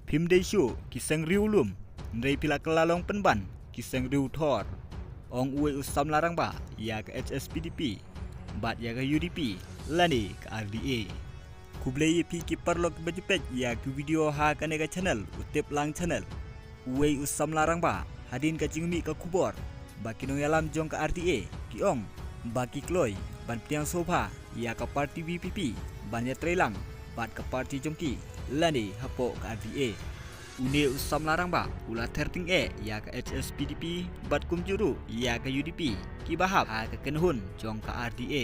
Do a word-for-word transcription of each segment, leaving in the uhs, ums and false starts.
Phim dei shuh ki seng riewlum, hynrei phi la kylla long pynban ki seng riewthor, ong uwei u samla rangbah ïa ka H S P D P bad ïa ka U D P lane ka R D A. Khublei ïa phi ki paralok ba ju peit ïa ki video ha kane ka channel U Tip Lang Channel. Uwei u samla rangbah hadien ka jingmih ka khubor ba ki nongïalam jong ka R D A ki ong ba ki kloi ban pdiang sngewbha ïa ka party V P P ban ïatreilang bad ka party jong ki lane hapoh ka R D A. Une u samla rangbah u la ther tyngeh ïa ka H S P D P bad kumjuh ruh ïa ka U D P kiba hap ha ka kynhun jong ka R D A.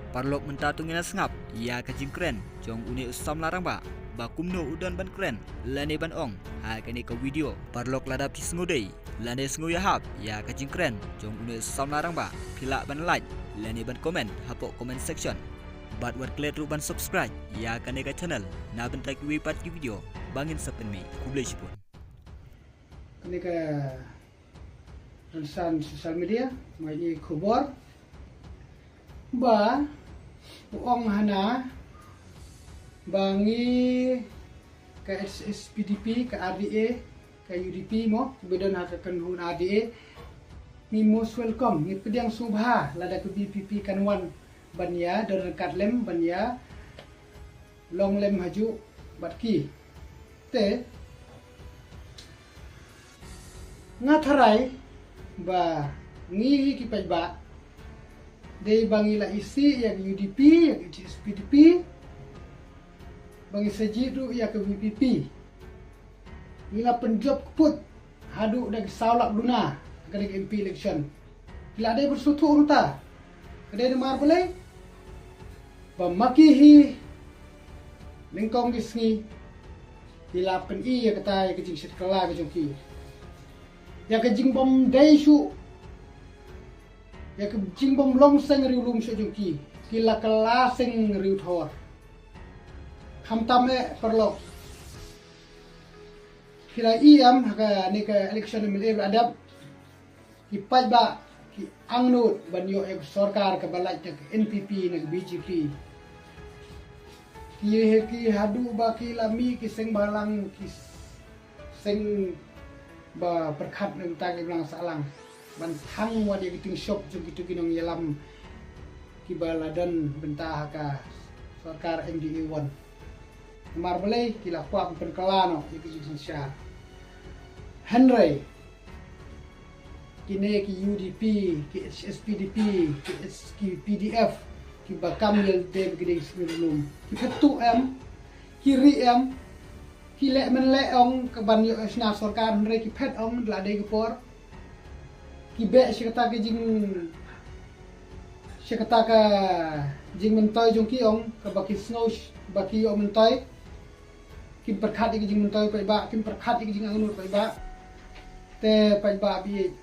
Paralok, mynta to ngin ïa sngap ïa ka jingkren jong une u samla rangbah ba kumno u don ban kren lane ban ong ha kane ka video. Paralok, lada phi sngewdei lane sngewïahap ïa ka jingkren jong une u samla rangbah, phi lah ban like lane ban comment hapoh comment section. Bad wat klet ruh ban subscribe ïa kane ka channel na bynta kiwei pat ki video ba ngin sa pynmih. Khublei shibun. Kane ka rynsan social media, ma i khubor ba u ong hana ba ngi ka H S P D P, ka R D A, ka U D P mo, ba don ha ka kynhun R D A, ngi most welcome, ngi pdiang sngewbha lada ka V P P kan wan ban ïa don ryngkat lem, ban ïa long lem hajuh bad ki. Te nga tharai ba ngi hi ki paidbah, dei ba ngi la isih ïa ka U D P, ïa ka H S P D P, ba ngi sa jied ruh ïa ka V P P. Ngi la pynjop kput haduh da ki saw lak duna ha ka dei ka M P election. Ki la dei ban sngewthuh ruh ta. Ka dei namar balei? Ba ma ki hi nyngkong ki sngi ki la pyni ïa kata, ïa ka jingshet kylla ka jong ki, ïa ka jingbym dei shuh, ïa ka jingbym long seng riewlum shuh jong ki. Ki la kylla seng riewthor. Khamtam eh paralok, phi la i em ha kane ka election M L A ba la dep, ki paidbah ki angnud ban ïoh ïa ka sorkar kaba lait na ka N P P, na ka B J P. Ki, ki haduh ba ki la mih ki seng bhalang, ki seng ba pyrkhat na ka bynta ka imlang sahlang ban thang wat ïa ka tyngshop jong kito ki nongïalam kiba la don bynta ha ka sorkar M D A one. Namar balei? Ki la kwah ban pynkylla noh ïa ka jingsynshar. Hynrei kine ki U D P, ki H S P D P, ki H-, ki P D F, kiba kam ïa lade ba ki dei ki seng riewlum, ki phet tuh em, ki rieh em, ki leh mynleh ong ka ban ïoh shna sorkar, hynrei ki phet ong da la dei ka por, ki beh sha kata ka jing, sha kata ka jingmyntoi jong ki ong, kaba ki sngew sh-, ba ki ïoh myntoi. Kim pyrkhat ïa ka jingmyntoi paidbah, kim pyrkhat ïa ka jingangnud paidbah. Te paidbah ba ïeit,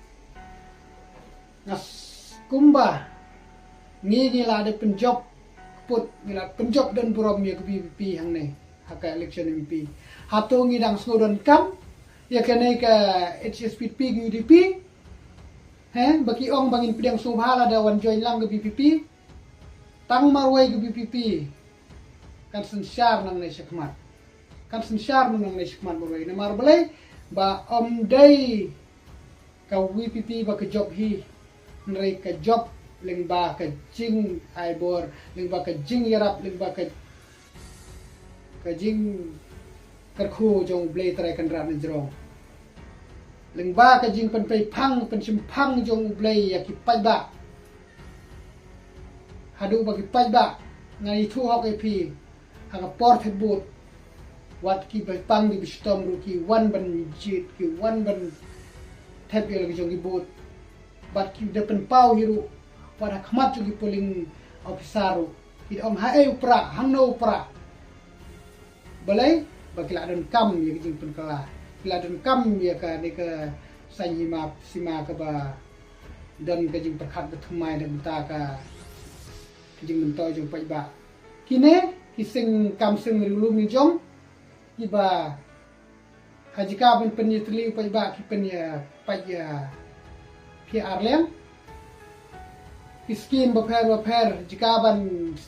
nga s-, kumba ngi, ngi la dep pynjop kput, ngi la pynjop don burom ïa ka V P P hangne ha ka election M P. Hato ngi dang sngewdonkam ïa kane ka H S P D P, ka U D P? He, ba ki ong ba ngin pdiang sngewbha lada wan join lang ka V P P. Tang marwei ka V P P kan synshar nangne shakhmat. Kan synshar nangne shakhmat marwei. Namar balei? Ba ym dei ka V P P ba ka jop hi, hynrei ka jop lyngba ka jingai bor, lyngba ka jingïarap, lyngba ka, ka jingkyrkhu jong U Blei Trai Kynrad na jrong, lyngba ka jingpynpei phang, pynshim phang jong U Blei ïa ki paidbah. Haduh ba ki paidbah, nga ïathuh hok ïa phi, ha ka por thep vote, wat kiba pang kiba shitom ruh ki wan ban jied, ki wan ban thep ïa la ki jong ki vote. Bad ki da pynpaw hi ruh, wat ha khmat jong ki polling officer ruh ki da ong, haei u prah, hangno u prah. Balei? Ba ki la donkam ïa ka jingpynkylla, ki la donkam ïa kane ka saiñ hima sima kaba don ka jingpyrkhat ba thymmai na ka bynta ka jingmyntoi jong paidbah. Kine ki seng kam seng riewlum ngi jong, kiba ha jaka ban pynïatylli u paidbah ki pynïapait ïa phi ar liang. Ki skim bapher bapher, jaka ban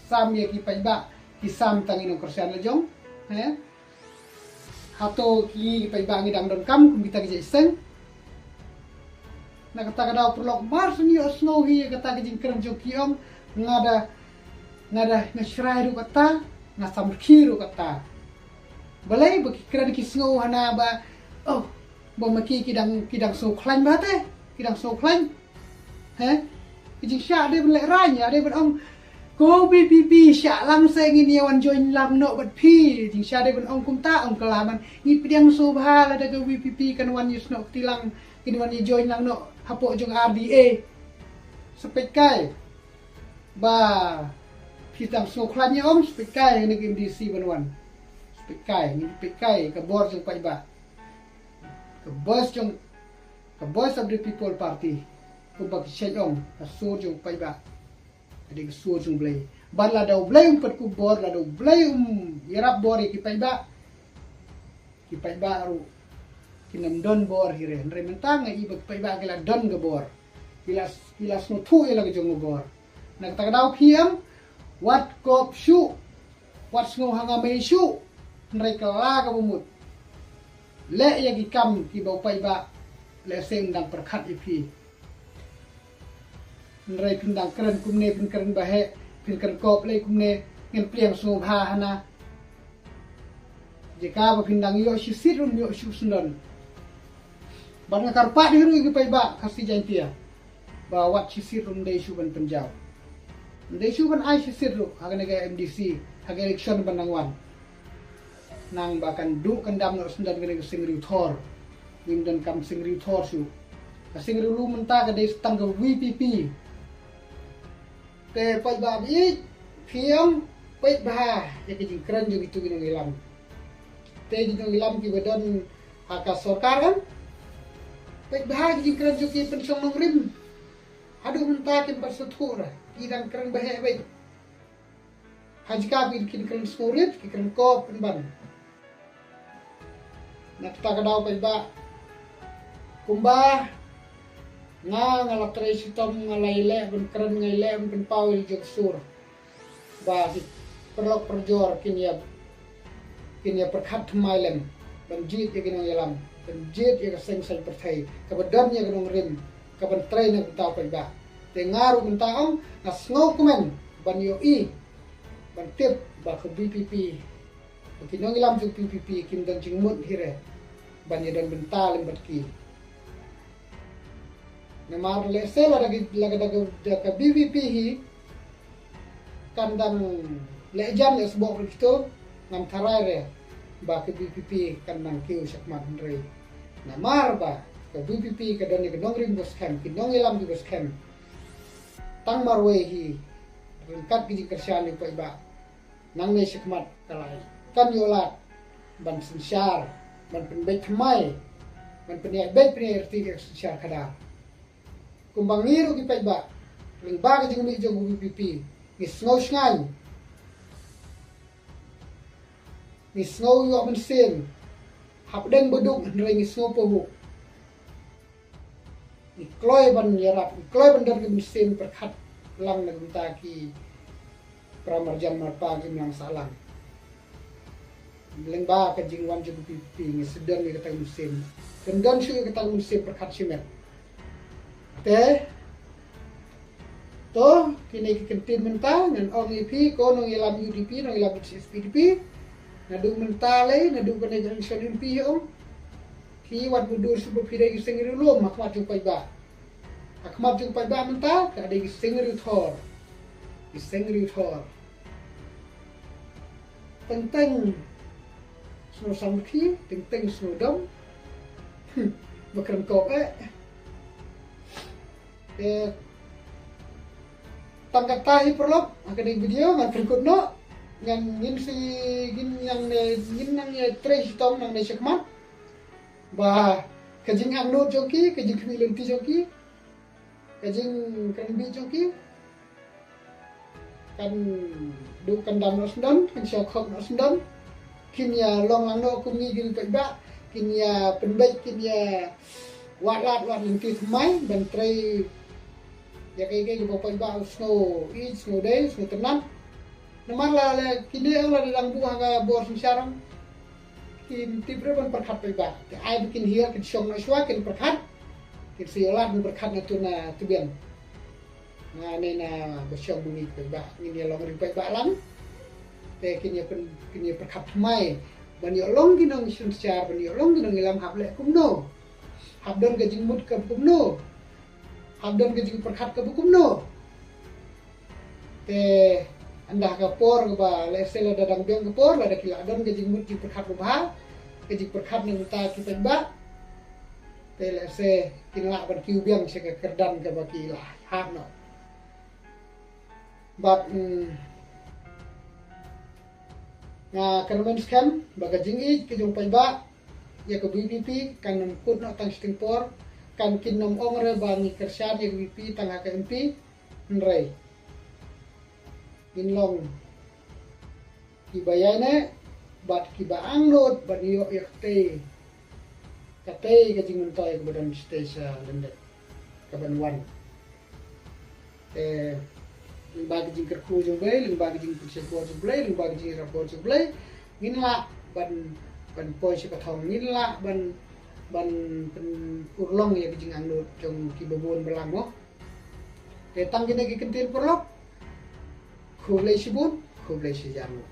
sam ïa ki paidbah, ki sam tang ïa ki nongkyrshan la jong, he. Hato ki paidbah ngi dang donkam kum kita ki jait seng? Na kata ka daw paralok, mar shu ïohsngew hi ïa kata ka jingkren jong ki, ong, nga da, nga da, nga shrai ruh kata, nga samrkhie ruh kata. Balei ba ki kren ki sngew hana ba, oh, ba ma ki ki dang, ki dang sngewkhlaiñ ba te, ki dang sngewkhlaiñ. He? Ki jingshah dei ban lehraiñ, ïa dei ban ong, ko VPP shah lang se ngin ïa wan join lang noh bad phi. Jingshah dei ban ong kumta, ong kylla ban, ngi pdiang sngewbha lada ka VPP kan wan ïa snoh kti lang, kin wan ïa join lang noh hapoh jong RDA. Sa peit kai ba phi dang sngewkhlaiñ ïa, ong, sa peit kai ne ka MDC ban wan. Sa peit kai, ngin peit kai ka bor jong paidbah. Ka bor jong, ka Voice of the People Party. Kumba ki shait ong, ka sur jong paidbah ka dei ka sur jong U Blei. Bad lada U Blei um pat kup bor, lada U Blei um ïarap bor ïa ki paidbah, ki paidbah ruh kin ym don bor hi re. Hynrei mynta nga i ba ki paidbah ki la don ka bor, ki la, ki la sngewthuh ïa la ka jong ka bor. Na kata ka daw phi ong, wat kop shuh, wat sngew ha nga mei shuh. Hynrei kylla kaba mut, leh ïa ki kam kiba u paidbah lehse un dang pyrkhat ïa phi. Hynrei phin dang kren kumne, phin kren ba heh, phin kren kop lei kumne, ngin pdiang sngewbha hana. Jaka ba phin dang ïoh shisit ruh ym ïoh shuh syndon. Bad nga kyrpad hi ruh ïa ki paidbah Khasi Jaiñtia ba wat shisit ruh ym dei shuh ban pynjaw. Ym dei shuh ban ai shisit ruh ha kane ka MDC, ha ka election ban dang wan. Nang ba kan duh kan dam noh syndon kane ka Seng Riewthor. Ngim donkam Seng Riewthor shuh. Ka Seng Riewlum mynta ka dei tang ka VPP. Te paidbah ba ïeit, phi ong, peit bha ïa ka jingkren jong kito ki nongïalam. Te ki nongïalam kiba don ha ka sorkar, ong, peit bha ïa ka jingkren jong ki pynshong nongrim. Haduh mynta kim pat sngewthuh re, ki dang kren ba heh beit. Ha jaka ba ki kren sngewrit, ki kren kop pynban. Na kata ka daw paidbah, kumba nga, nga la trei shitom, nga la ïaleh ban kren, nga ïaleh ban pynpaw ïa la jong ka sur ba ki paralok parajor kin ïa, kin ïa pyrkhat thymmai lem ban jied ïa ki nongïalam, ban jied ïa ka seng saiñ pyrthei kaba don ïa ka nongrim, kaban trei na ka bynta u paidbah. Te nga ruh mynta, ong, nga sngewkmen ban ïohi, ban tip ba ka VPP, ba ki nongïalam jong VPP kim don jingmut hi re ban ïadon bynta lem bad ki. Namar lehse lada ki, lada ka, da ka VPP hi kan dang leh jan leh sboh bad kito, ngam tharai re ba ka VPP kan nang kiew shakhmat, hynrei namar ba ka VPP ka don ïa ka nongrim ba skhem, ki nongïalam ba skhem, tang marwei hi ryngkat ki jingkyrshan ïa u paidbah. Nangne shakhmat ka lai kan ïoh lad ban synshar, ban pynbeit thymmai, ban pynïaid beit pynïaid rtied ïa ka synshar khadar. Kumba ngi ruh ki paidbah, lyngba ka jingmih jong ka VPP, ngi sngew shngaiñ, ngi sngew ïoh mynsiem hapdeng ba duk, hynrei ngi sngew pahuh. Ngi kloi ban ïarap, ngi kloi ban don ka mynsiem pyrkhat lang na ka bynta ki para marjan marpa ki imlang sahlang. Lyngba ka jingwan jong ka VPP ngi sdang ïa kata ka mynsiem. Kan don shuh ïa kata ka mynsiem pyrkhat shimet. Te to, kine ki kyntien mynta ngan ong ïa phi ko nongïalam UDP, nongïalam HSPDP. Naduh mynta lei, naduh kane ka election MP hi, ong, phi wat mutdur shuh ba phi dei ki Seng Riewlum ha khmat jong paidbah. Ha khmat jong paidbah mynta ka dei ki Seng Riewthor. Ki Seng Riewthor. Teng teng sngewsam ki, teng teng sngewdom. Hmm, ba kren kop eh. Eh, tang kata hi paralok, ha kane ka video ngan pynkut noh. Ngan, ngin sa, ngin nang ne, ngin nang ïa trei shitom nangne shakhmat ba ka jingangnud jong ki, ka jingkhmih lynti jong ki, ka jingkren bit jong ki kan duh kan dam noh syndon, kan shah khop noh syndon. Kin ïa long lang noh kum ngi ki paidbah, kin ïa pynbeit, kin ïa wad lad wad lynti thymmai ban trei ïa kaei kaei kaba u paidbah u sngew ïeit, sngew dei, sngew tynnat. Namar la, la kine ong lada dang buh ha ka bor synshar, ong, Kin tip re ban pyrkhat paidbah. Te ai ba kin hiar kin shong na shwa kin pyrkhat. Kin sa ïoh lad ban pyrkhat na tu na tbian. Na ne na ba shong ba ngi paidbah ngin ïa long ri paidbah lang. Te kin ïa pyn kin ïa pyrkhat thymmai ban ïoh long ki nongshun shar ban ïoh long ki nongïalam hap leh kumno. Hap don ka jingmut ka kumno. Hap don ka jingpyrkhat ka kumno. Te ynda ka por kaba lehse lada dang biang ka por lada ki la don ka jingmut jingpyrkhat babha ka jingpyrkhat na bynta ki paidbah. Te lehse kin lah ban kiew biang sha ka kyrdan kaba ki la hap noh. Bad mm, nga kyrmen skhem ba ka jingïeit ka jong paidbah ïa ka VPP kan ym kut noh tang shiteng por, kan kin ym ong re ba ngi kyrshan ïa ka VPP tang ha ka MP. Hynrei ngin long kiba ïaineh bad kiba angnud ban ïoh ïa katei katei ka jingmyntoi kaba don shatei sha lyndet kaban wan. Te lyngba ka jingkyrkhu jong U Blei, lyngba ka jingpynshait bor jong U Blei, lyngba ka jingïarap bor jong U Blei, ngin lah ban ban poi sha ka thong, ngin lah ban ban pynurlong ïa ka jingangnud jong kiba bun balang mo. Te tang kine ki kyntien paralok. Khublei shibun, khublei shihajar nguh.